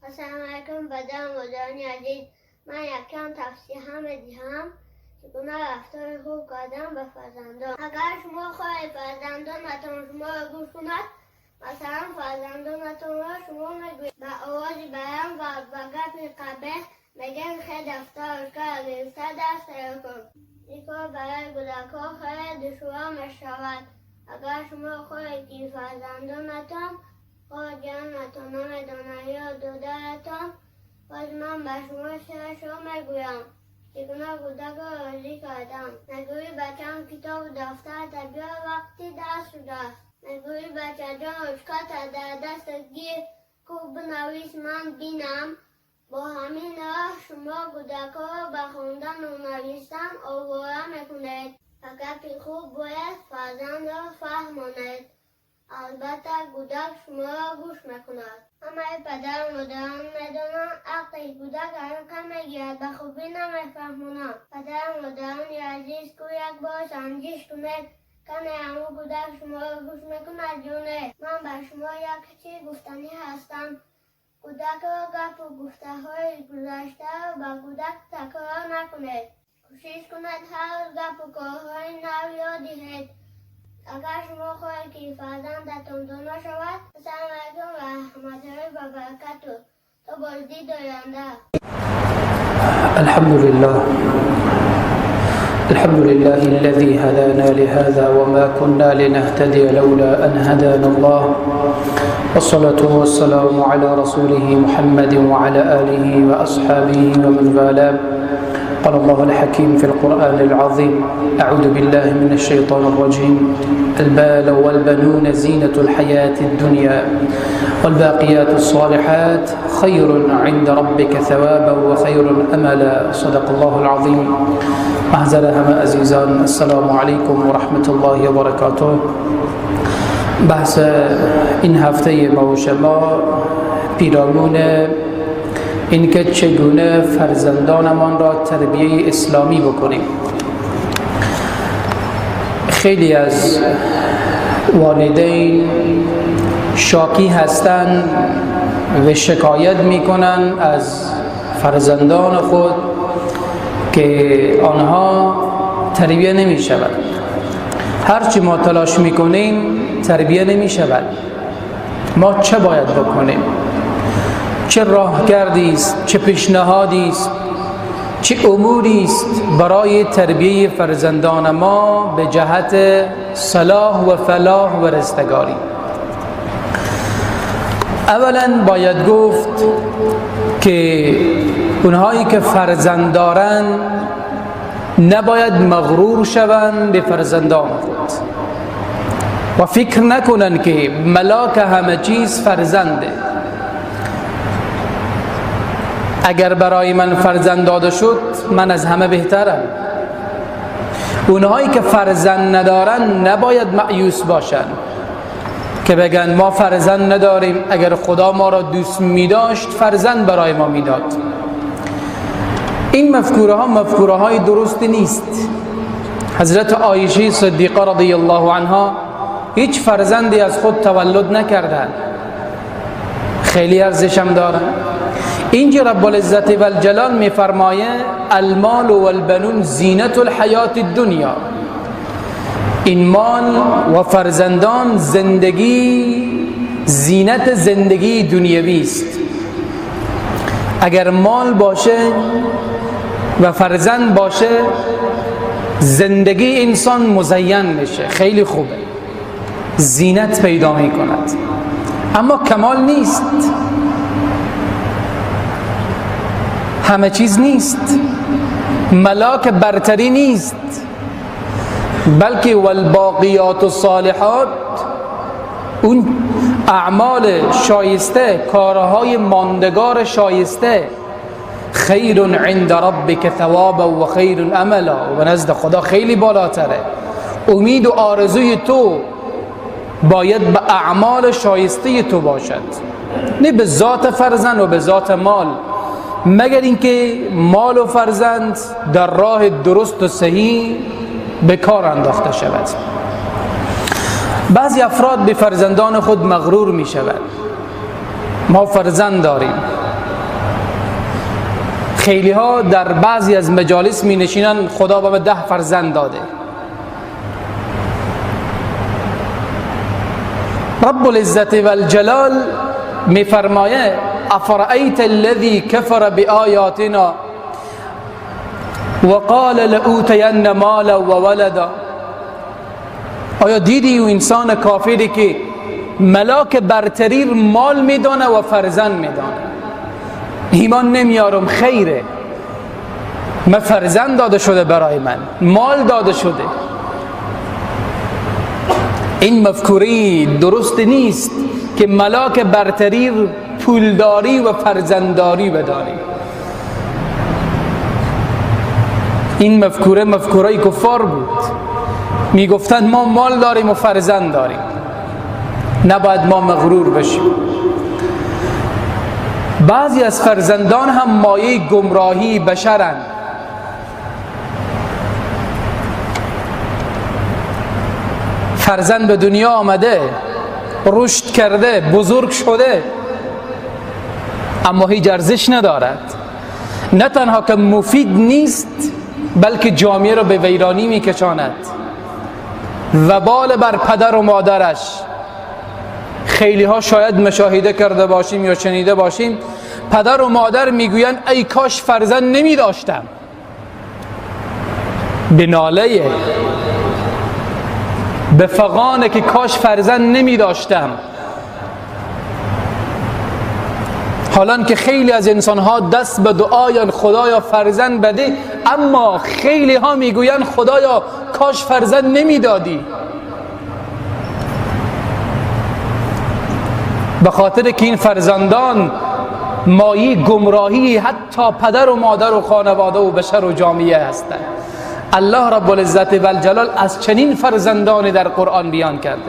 السلام علیکم پدر و مادران عزیز. من یکم توصیه میدهم چگونه رفتار خوب کردن به فرزندان. اگر شما خواهید فرزندانتان شما را گوش کند، مثلا فرزندانتان را شما میگویید به آواز بلند و به گپ قبیح میگن خیلی دفتر کار گرفته دست تیار کن. این کار برای کودکها خیلی دشوار میشود. اگر شما خواهید که فرزندانتان خود جانتان نمیدانند یا دادرتان، باز من به شما شعرش را میگویم چگونه کودک را راضی کردم. نگویی بچه‌ام کتاب و دفتر بیار وقتی درس شده است. نگویی بچه جان اشکات در دست گیر کو بنویس من بینم. با همین راه شما کودکها را به خواندن و نوشتن آواره میکنید. و گپ خوب باید فرزند را فهماند. البته کودک شما را گوش میکند. همه پدر و مادران میدانند عقل کودک عمق میگیرد، به خوبی نمیفهمانند. پدر و مادران عزیز کو یک بار سنجش کنید کنه همو کودک شما را گوش میکند یا نه. من به شما یک چیز گفتنی هستم. کودک را گپ و گفته های گذشته را به کودک تکرار نکنید. کوشش کنید هر گپ و کارهای نو یاد دهید. اگر شما خواهید که فرزندتان دانا شود، السلام علیکم و رحمت الله و برکاته. تا بازدید آینده. الحمد لله، الحمد لله الذي هدانا لهذا وما كنا لنهتدي لولا أن هدانا الله، والصلاة والسلام على رسوله محمد وعلى آله وأصحابه ومن والاه. قال الله الحكيم في القرآن العظيم: أعوذ بالله من الشيطان الرجيم، المال والبنون زينة الحياة الدنيا والباقيات الصالحات خير عند ربك ثوابا وخير أملا. صدق الله العظيم. محضر همه عزیزان، السلام علیکم و رحمت الله و برکاته. بحث این هفته ما و شما پیرامون اینکه چگونه فرزندانمان را تربیه اسلامی بکنیم. خیلی از والدین شاکی هستند و شکایت میکنن از فرزندان خود که آنها تربیه نمی شود. هرچی ما تلاش میکنیم تربیه نمی شود. ما چه باید بکنیم؟ چه راهکردی است؟ چه پیشنهادی است؟ چه اموری است برای تربیه فرزندان ما به جهت صلاح و فلاح و رستگاری؟ اولا باید گفت که اونهایی که فرزند دارند نباید مغرور شوند به فرزندان خود و فکر نکنند که ملاک همه چیز فرزنده. اگر برای من فرزند داده شد من از همه بهترم. اونهایی که فرزند ندارن نباید مایوس باشن که بگن ما فرزند نداریم، اگر خدا ما را دوست میداشت فرزند برای ما میداد. این مفکوره ها مفکوره های درست نیست. حضرت عایشه صدیقه رضی الله عنها هیچ فرزندی از خود تولد نکردن، خیلی ارزشم دارن. اینجا رب العزت و الجلال میفرمایه المال والبنون زینت الحیات الدنیا. این مال و فرزندان زندگی، زینت زندگی دنیوی است. اگر مال باشه و فرزند باشه زندگی انسان مزین میشه، خیلی خوبه، زینت پیدا میکند، اما کمال نیست، همه چیز نیست، ملاک برتری نیست، بلکه والباقیات الصالحات، اون اعمال شایسته، کارهای ماندگار شایسته، خیر عند ربک ثوابا و خیر املا، و نزد خدا خیلی بالاتره. امید و آرزوی تو باید به اعمال شایسته تو باشد، نه به ذات فرزند و به ذات مال، مگر اینکه مال و فرزند در راه درست و صحیح به کار انداخته شود. بعضی افراد به فرزندان خود مغرور می شود. ما فرزند داریم، خیلی ها در بعضی از مجالس می نشینن خدا به من 10 فرزند داده. رب العزت والجلال می فرمایه افرأیت الذی کفر بآیاتنا وقال لأوتین مالا وولدا. آیا دیدی او انسان کافری که ملاک برتری مال میدانه و فرزند میدانه؟ ایمان نمیارم، خیره، من فرزند داده شده برای من، مال داده شده. این مفکوری درست نیست که ملاک برتری پولداری و فرزندداری بدانی. این مفکوره مفکوره کفار بود، میگفتند ما مال داریم و فرزند داریم، نباید ما مغرور بشیم. بعضی از فرزندان هم مایه گمراهی بشرند. فرزند به دنیا آمده، رشد کرده، بزرگ شده، اما هیچ ارزش ندارد. نه تنها که مفید نیست، بلکه جامعه را به ویرانی میکشاند، وبال بر پدر و مادرش. خیلی ها شاید مشاهده کرده باشیم یا شنیده باشیم، پدر و مادر میگویند ای کاش فرزند نمی داشتم، به ناله، به فغانه که کاش فرزند نمی داشتم. حالان که خیلی از انسان ها دست به دعایان خدایا فرزند بده، اما خیلی ها میگویند خدایا کاش فرزند نمی دادی، به خاطر که این فرزندان مایه گمراهی حتی پدر و مادر و خانواده و بشر و جامعه هستند. الله رب العزت والجلال از چنین فرزندانی در قرآن بیان کرده.